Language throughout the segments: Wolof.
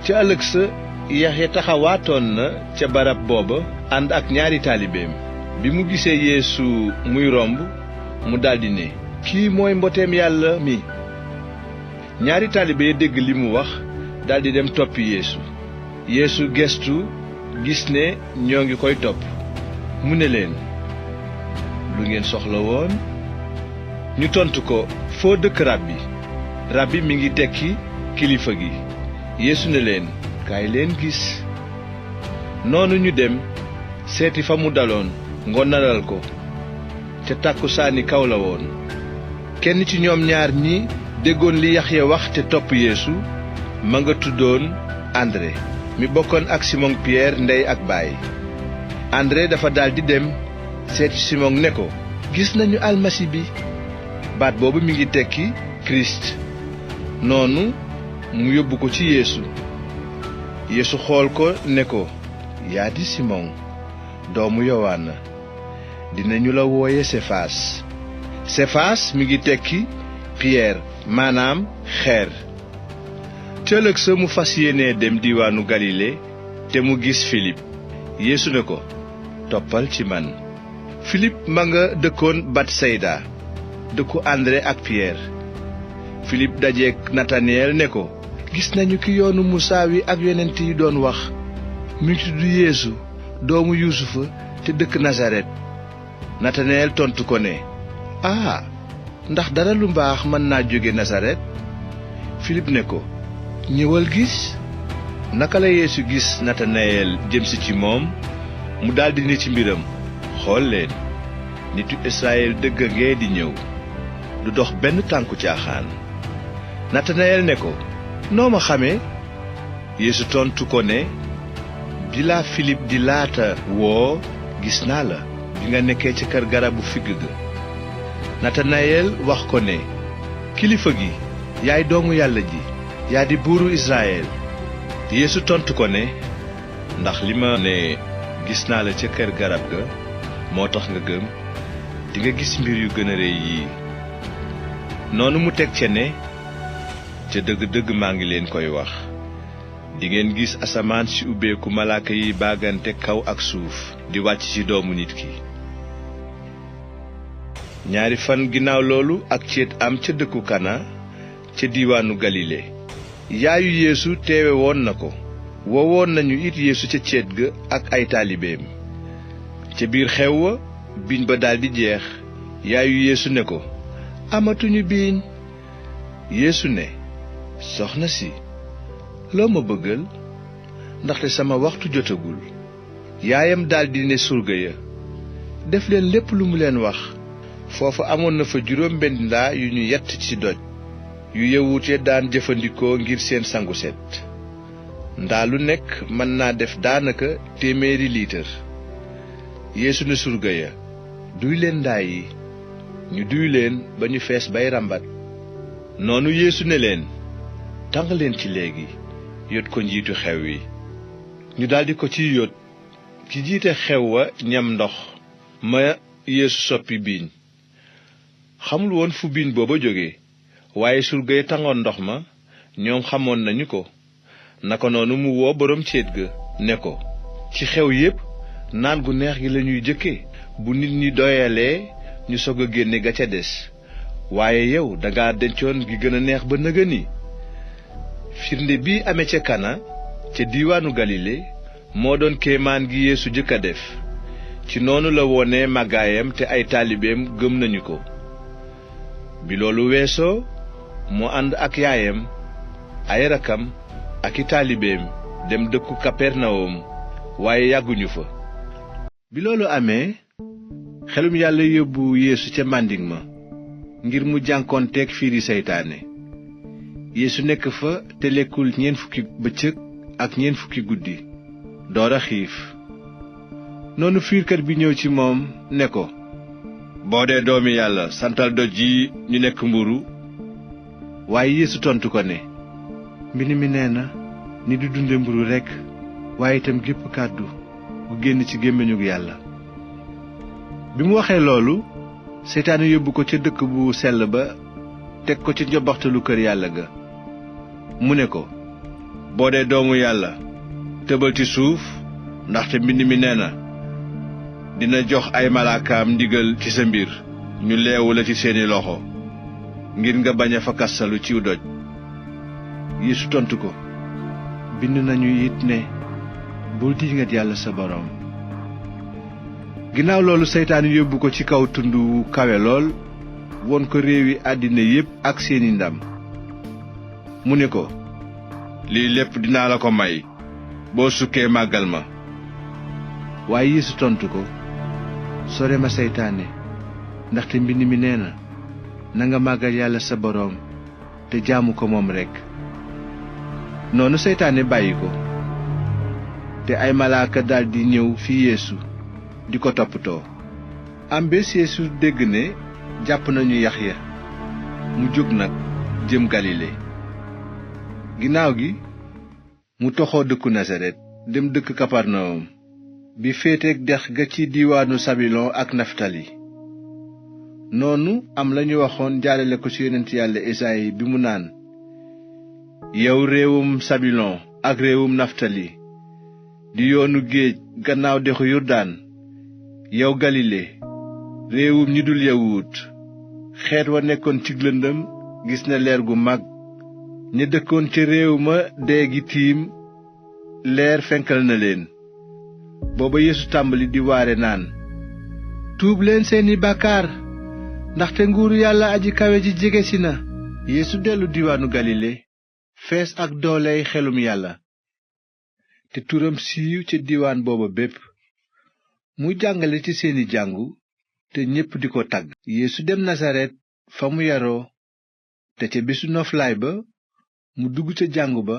ca ëllëg sa Yaxya taxawaatoon na ca barab booba ànd ak ñaari taalibeem. bi mu gisee Yeesu muy romb mu daldi ne, kii mooy mboteem Yàlla mi. ñaari taalibe ya dégg li mu wax daldi dem toppi Yeesu. Yeesu gestu gis ne ñoo ngi koy topp. mu ne leen, lu ngeen soxla woon? ñu tontu ko, foo dëkk Rabbi? Rabbi mi ngi tekki kilifa gi. Yeesu ne leen, kaay leen gis. noonu ñu dem seeti fa mu daloon ngonalal ko. ca tàkkusaani kaw la woon. kenn ci ñoom ñaar ñi déggoon li Yaxya wax te topp Yeesu ma nga tuddoon André mi bokkoon ak Simon Pierre ndey ak baay. André dafa daldi dem seeti Simon ne ko, gis nañu almasi bi. baat boobu mi ngi tekki Kirist. noonu mu yóbbu ko ci Yeesu. Yeesu xool ko ne ko, yaa di Simon doomu Yowaana, dinañu la wooye Sefaas. Sefaas mi ngi tekki Pierre maanaam xeer. ca ëllëg sa mu fas yéene dem diiwaanu Galile te mu gis Filip. Yeesu ne ko, toppal ci man. Filip ma nga dëkkoon Batsayda, dëkku André ak Pierre. Filip dajeek Nataniyel ne ko, gis nañu ki yoonu Musaa wi ak yonent yi doon wax. mi ngi tudd Yeesu doomu Yuusufa te dëkk Nasaret. Nataniyel tontu ko ne, ndax dara lu mbaax mën naa jóge Nasaret? Filip ne ko, ñëwal gis. naka la Yeesu gis Nataniyel jëmsi ci moom mu daldi ne ci mbiram, xool leen, nitu Israyil dëgg a ngee di ñëw, du dox benn tànku caaxaan. Nataniyel ne ko, noo ma xamee? Yeesu tontu ko ne, bi la Filip di laata woo gis naa la bi nga nekkee ca kër garabu figg ga. Nataniyel wax ko ne, kilifa gi, yaay doomu Yàlla ji, yaa di buuru Israyil. Yeesu tontu ko ne, ndax li ma ne gis naa la ca kër garab ga moo tax nga gëm, dinga gis mbir yu gën a rëy yii. noonu mu teg ca ne, ca dëgg-dëgg maa ngi leen koy wax, dingeen gis asamaan si ubbeeku malaaka yi baagante kaw ak suuf di wàcc ci doomu nit ki. ñaari fan ginnaaw loolu ak céet am ca dëkku Kana ca diiwaanu Galile. yaayu Yeesu teewe woon na ko. woowoon nañu it Yeesu ca céet ga ak ay taalibeem. ca biir xew wa biiñ ba daldi jeex. yaayu Yeesu ne ko, amatuñu biiñ. Yeesu ne, soxna si, loo ma bëggal? ndaxte sama waxtu jotagul. yaayam daldi ne surga ya, def leen lépp lu mu leen wax. foofa amoon na fa juróom benn ndaa yu ñu yett ci doj, yu yawut ya daan jëfandikoo ngir seen sangu set. ndaa lu nekk mën naa def daanaka 100 liitar. Yeesu ne surga ya, duy leen ndaa yi. ñu duy leen ba ñu fees bay rambat. noonu Yeesu ne leen, tàng leen ci léegi, yot ko njiitu xew wi. ñu daldi ko ci yot. ki jiite xew wa ñam ndox ma Yeesu soppi biiñ. xamul woon fu biiñ booba jóge, waaye surga ya tàngoon ndox ma ñoom xamoon nañu ko. naka noonu mu woo boroom céet ga ne ko, ci xew yépp naan gu neex gi lañuy jëkke, bu nit ñi doyalee ñu sog a génne ga ca des, waaye yow danga dencoon gi gën a neex ba nëga ni. firnde bi ame ca Kana ca diiwaanu Galile moo doon kéemaan gi Yeesu jëkk a def. ci noonu la wone màggaayam te ay taalibeem gëm nañu ko. bi loolu weesoo mu ànd ak yaayam, ay rakam ak i taalibeem dem dëkku Kapernawum, waaye yàgguñu fa. bi loolu amee, xelum Yàlla yóbbu Yeesu ca màndiŋ ma ngir mu jànkoonteeg fiiri seytaane. Yeesu nekk fa te lekkul 4 fukki bëccëg ak 4 fukki guddi door a xiif. noonu fiirkat bi ñëw ci moom ne ko, boo dee doomi Yàlla santal doj yi ñu nekk mburu. waaye Yeesu tontu ko ne, mbind mi nee na, ni du dunde mburu rekk waaye itam gépp kàddu gu génn ci gémmiñu Yàlla. bi mu waxee loolu, seytaane yóbbu ko ca dëkk bu sell ba teg ko ci njobaxtalu kër Yàlla ga. mu ne ko, boo dee doomu yàlla tëbal ci suuf, ndaxte mbind mi nee na dina jox ay malaakaam ndigal ci sa mbir ñu leewu la ci seeni loxo ngir nga bañ a fakkastalu ciw doj. Yeesu tontu ko, bind nañu it ne bul diingat yàlla sa boroom. Ginnaaw loolu seytaane yóbbu ko ci kaw tund wu kawe lool won ko réewi àddina yépp ak seeni ndam. mu ne ko, lii lépp dinaa la ko may boo sukkee màggal ma. waaye Yeesu tontu ko, sore ma seytaane, ndaxte mbind mi nee na nanga màggal yàlla sa boroom te jaamu ko moom rekk. noonu seytaane bàyyi ko, te ay malaaka daldi ñëw fi Yeesu di ko toppatoo. am bés Yeesu dégg ne jàpp nañu Yaxya, mu jóg nag jëm Galile. ginnaaw gi mu toxoo dëkku Nasaret dem dëkk Kaparnawum bi féeteek dex ga ci diiwaanu Sabilon ak Naftali. noonu am lañu waxoon jaarale ko ci yonent yàlla Esayi bi mu naan, yow réewum Sabilon ak réewum Naftali di yoonu géej gannaaw dexu Yordaan, yow Galile réewum ñi dul yawut, xeet wa nekkoon ci lëndëm gis na leer gu mag, ña dëkkoon ca réew ma dee gi tiim leer fenkal na leen. booba Yeesu tàmbali di waare naan, tuub leen seeni bàkkaar ndaxte nguuru yàlla aji kawe ji jege si na. Yeesu dellu diwaanu Galile fees ak dooley xelum yàlla, te turam siiw ca diwaan booba bépp. muy jàngale ci seeni jàngu te ñépp di ko tagg. Yeesu dem Nasaret fa mu yaroo, te ca bésu noflaay ba mu dugg ca jàngu ba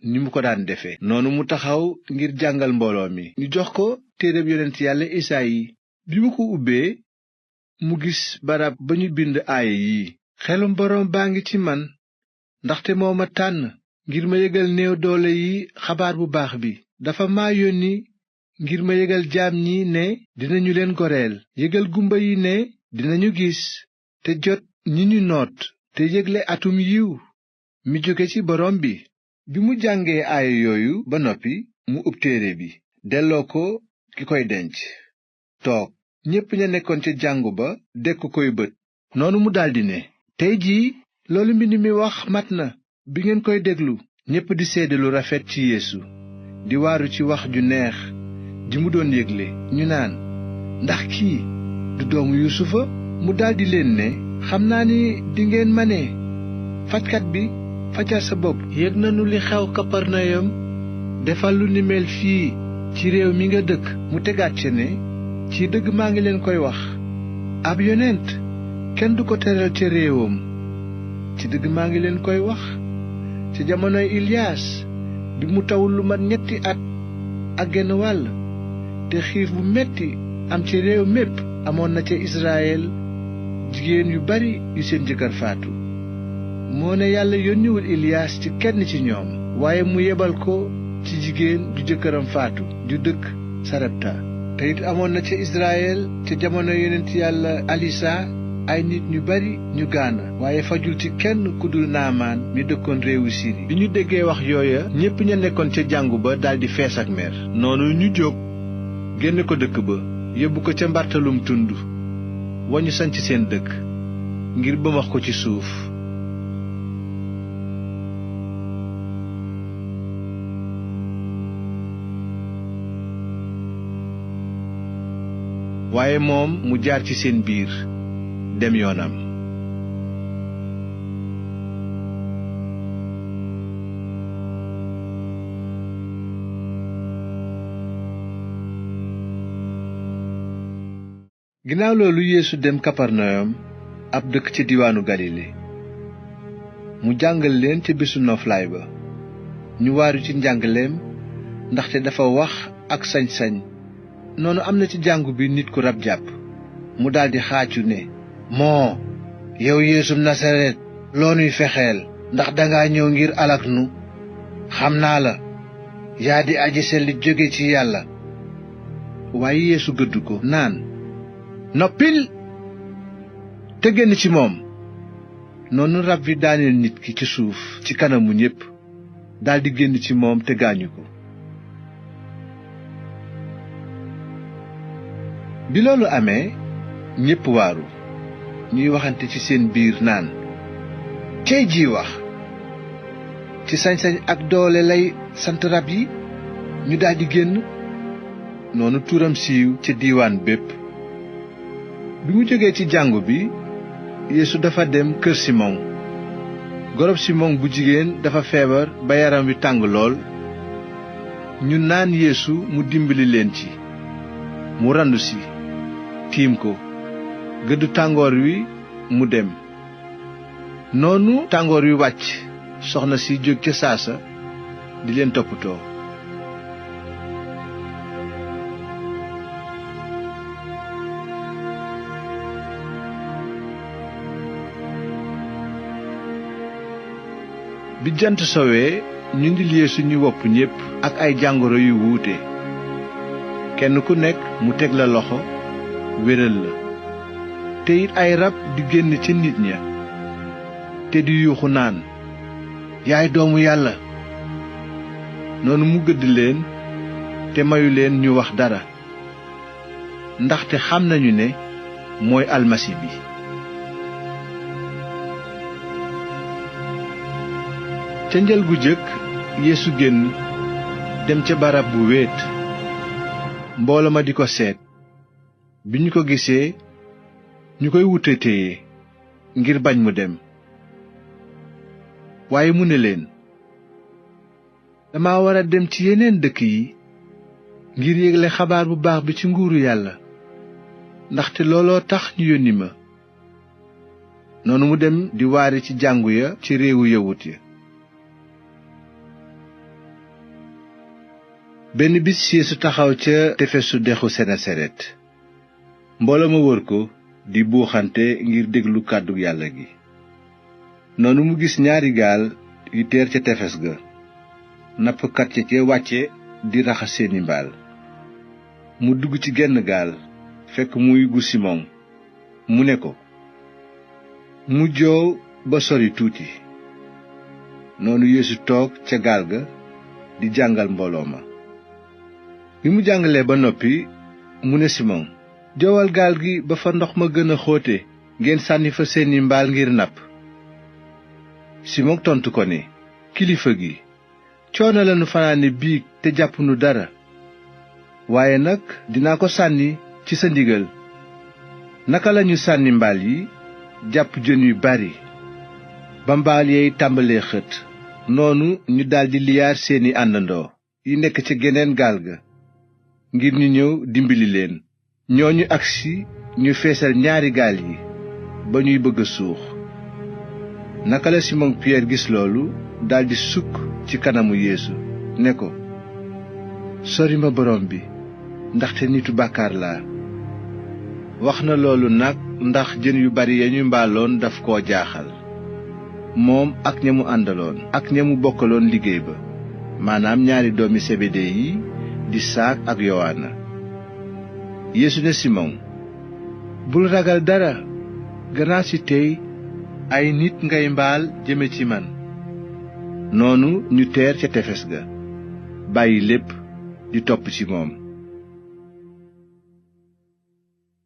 ni mu ko daan defe. noonu mu taxaw ngir jàngal mbooloo mi. ñu jox ko téereb yonent yàlla Esayi. bi mu ko ubbee mu gis barab ba ñu bind aaya yi, xelum boroom baa ngi ci man, ndaxte moo ma tànn ngir ma yégal néew doole yi xabaar bu baax bi. dafa ma yónni ngir ma yégal jaam ñi ne dinañu leen goreel, yégal gumba yi ne dinañu gis, te jot ñi ñu noot, te yégle atum yiw mi jóge ci boroom bi. bi mu jàngee aaya yooyu ba noppi, mu ub téere bi delloo ko ki koy denc, toog. ñépp ña nekkoon ca jàngu ba dekk koy bët. noonu mu daldi ne, tey jii loolu mbind mi wax mat na bi ngeen koy déglu. ñépp di seede lu rafet ci Yeesu, di waaru ci wax ju neex ji mu doon yégle. ñu naan, ndax kii du doomu Yuusufa? mu daldi leen ne, xam naa ni dingeen ma ne, fajkat bi fajal sa bopp. yëg nanu li xew Kaparnayom, defal lu ni mel fii ci réew mi nga dëkk. mu tegaat ca ne, ci dëgg maa ngi leen koy wax, ab yonent kenn du ko teral ca réewam. ci dëgg maa ngi leen koy wax, ci jamonoy Iliyaas bi mu tawul lu mat 3 at ak genn wàll, te xiif bu metti am ci réew mépp, amoon na ca Israyel jigéen yu bari yu seen jëkkër faatu. moo ne yàlla yónniwul Iliyaas ci kenn ci ñoom, waaye mu yebal ko ci jigéen ju jëkkëram faatu ju dëkk Sarepta. te it amoon na ca Israyel ca jamono yonent yàlla Alisa ay nit ñu bari ñu gaana, waaye fajul ci kenn ku dul Naamaan mi dëkkoon réewu Siri. bi ñu déggee wax yooya, ñépp ña nekkoon ca jàngu ba daldi fees ak mer. noonu ñu jóg génne ko dëkk ba, yóbbu ko ca mbartalum tund wa ñu sanc seen dëkk, ngir bëmax ko ci suuf. waaye moom mu jaar ci seen biir dem yoonam. ginnaaw loolu Yeesu dem Kaparnayom, ab dëkk ci diwaanu Galile. mu jàngal leen ca bésu noflaay ba. ñu waaru ci njàngaleem, ndaxte dafa wax ak sañ-sañ. noonu am na ci jàngu bi nit ku rab jàpp. mu daldi xaacu ne, moo yow Yeesum Nasaret, loo nuy fexeel? ndax dangaa ñëw ngir alak nu? xam naa la, yaa di aji selli jóge ci yàlla. waaye Yeesu gëdd ko naan, noppil te génn ci moom. noonu rab wi daaneel nit ki ci suuf ci kanamu ñépp. daldi génn ci moom te gaañu ko. bi loolu amee ñépp waaru, ñuy waxante ci seen biir naan, cey ji wax, ci sañ-sañ ak doole lay sant rab yi ñu daldi génn. noonu turam siiw ca diiwaan bépp. bi mu jógee ci jàngu bi, Yeesu dafa dem kër Simon. gorob Simon bu jigéen dafa feebar ba yaram wi tàng lool. ñu naan Yeesu mu dimbali leen ci. mu randu si tiim ko, gëddu tàngoor wi mu dem. noonu tàngoor wi wàcc, soxna si jóg ca saasa di leen toppatoo. bi jant sowee ñu indil Yeesu ñu wopp ñépp ak ay jàngoro yu wuute. kenn ku nekk mu teg la loxo wéral la. te it ay rab di génn ca nit ña te di yuuxu naan, yaay doomu Yàlla. noonu mu gëdd leen te mayu leen ñu wax dara, ndaxte xam nañu ne mooy almasi bi. ca njël gu jëkk Yeesu génn dem ca barab bu wéet. mbooloo ma di ko seet. bi ñu ko gisee ñu koy wute téye ngir bañ mu dem. waaye mu ne leen, dama war a dem ci yeneen dëkk yi ngir yégle xabaar bu baax bi ci nguuru Yàlla, ndaxte looloo tax ñu yónni ma. noonu mu dem di waare ci jàngu ya ci réewu yawut ya. benn bis Yeesu taxaw ca tefesu dexu Senesaret. mbooloo ma wër ko di buuxante ngir déglu kàddu Yàlla gi. noonu mu gis ñaari gaal yu teer ca tefes ga. nappkat ya ca wàcce di raxas seeni mbaal. mu dugg ci genn gaal fekk muy gu Simon. mu ne ko, mu joow ba sori tuuti. noonu Yeesu toog ca gaal ga di jàngal mbooloo ma. bi mu jàngalee ba noppi mu ne Simon, joowal gaal gi ba fa ndox ma gën a xóote ngeen sànni fa seeni mbaal ngir napp. Simon tontu ko ne, kilifa gi, coono lanu fanaane biig te jàppunu dara. waaye nag dinaa ko sànni ci sa ndigal. naka lañu sànni mbaal yi, jàpp jën yu bari ba mbaal yey tàmbalee xët. noonu ñu daldi liyaar seeni àndandoo yi nekk ca geneen gaal ga ngir ñu ñëw dimbali leen. ñooñu agsi ñu feesal ñaari gaal yi ba ñuy bëgg a suux. naka la Simon Pierre gis loolu, daldi sukk ci kanamu Yeesu ne ko, sori ma borom bi, ndaxte nitu bàkkaar laa. wax na loolu nag ndax jën yu bari ya ñu mbaaloon daf koo jaaxal, moom ak ña mu àndaloon ak ña mu bokkaloon liggéey ba, maanaam ñaari doomi Sebede yi di Saak ak Yowaana. Yeesu ne Simon, bul ragal dara, gannaaw si tey ay nit ngay mbaal jëme ci man. noonu ñu teer ca tefes ga, bàyyi lépp di topp ci moom.